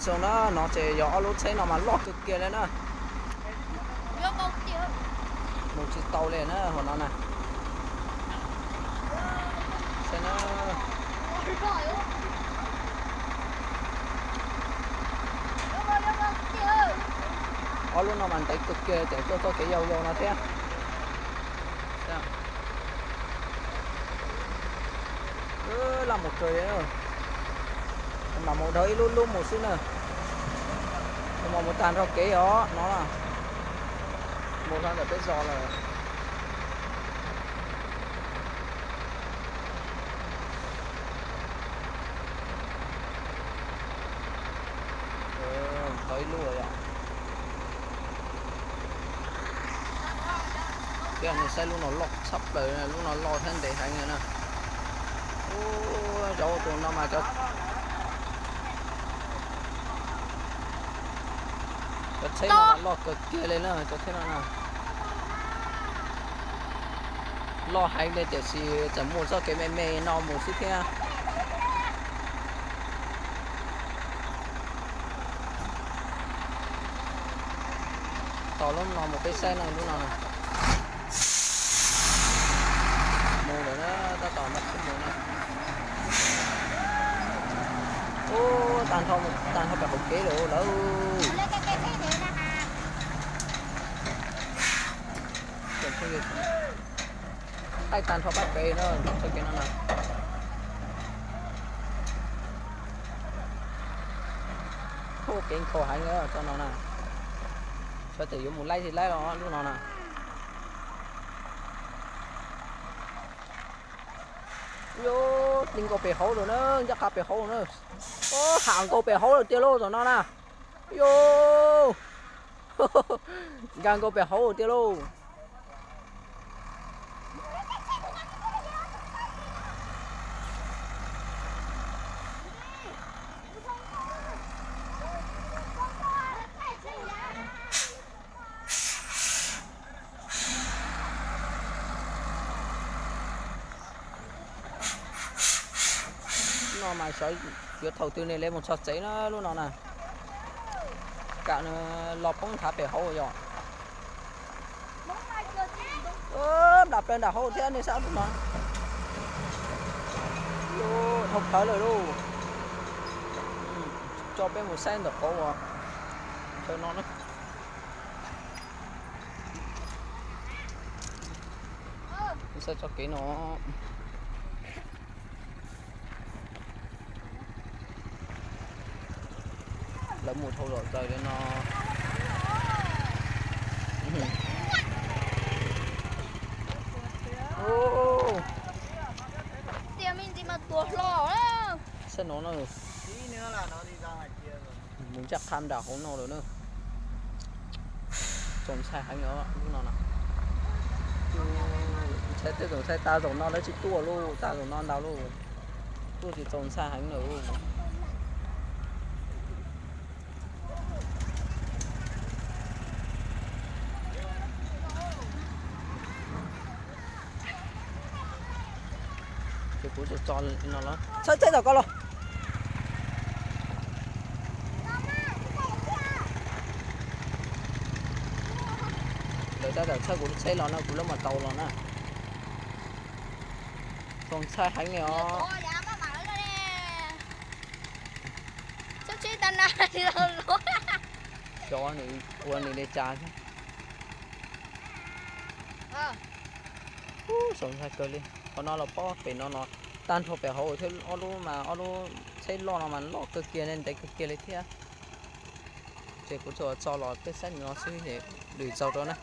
Xyoo na, no ces yog ob lub tsheb no mas loj kawg kiag li na. Mus tsis tau li na, hauv no na. Saib na. Ob lub no mas ntev kawg kiag, tseem tuaj txoj kev yau yau no thiab. Laj mus kawg li, mas mus dhau ib lub lub mus xwb na. Mus mus tag nrho kev os no, mus rau ntawm peb zos lawm. Tau ib lub yom. Thiab nej saib lub no loj tshaj plaws, lub no loj thiab ntev heev na. Ub, cov ua tus no mas cov, cov tsheb no mas loj kawg kiag li na, cov tsheb no na. Loj heev li tiam sis tseem muaj txoj kev me me no mus xwb thiab. Tos lub no mus peb saib no, lub no na. Mus lawm na, tab tom npaj sib mus na. Ub, tag nrho, tag nrho pem hauv kev lawm lawm. Qaij tag nrho pab pem na, txoj kev no na. Ub, kev nkhaus heev txoj no na. Xyov tes yuav mus laib tsis laib los lub no na. Yuav ti nkaus pem hauv lawm na, ncaj qha pem hauv na. Ub, ham nkaus pem hauv lawm tiag lauj, tom no na. Yuav nkag nkaus pem hauv tiag lauj. Lub no mas xyov yuav thaum twg ne lawv mus txog tsev na, lub no na. Kam nws los poob nthav pem hauv yom. Nplam plaws nram hauv thiab nej saib lub no. Dhau plawv lawm lauj. Tso peb mus saib ntawm qauv uas chaw no na. Saib txoj kev no. Lawv mus dhau zom zaws li no. Tias me ntsis mas tuag hlo. Saib no na. Mus ncaj qha nram hauv no lawm na. Txaus ntshai heev os lub no na. Ntshai tej zaum ntshai tas zaum no lawv tsis tuaj lauj, tas zaum no ntau lauj. Tuaj ces txaus ntshai heev lawm. Ces kuv tso tso no los txhawb txhawb tom ko los. Lawv tab tom txhawb kuv lub tsheb los no kuv lub mas tau los na. Txaus ntshai heev li os. Xyov nws ua nws li cas thiab. Ub, txaus ntshai kawg li. Qhov no los pob pem no no, tag nrho pem hauv thiab ob lub mas ob lub tsheb loj no mas loj kawg kiag ne, ntev kawg kiag li thiab. Ces kuv tsuas tso los peb saib no xwb, lwm zaus rau na.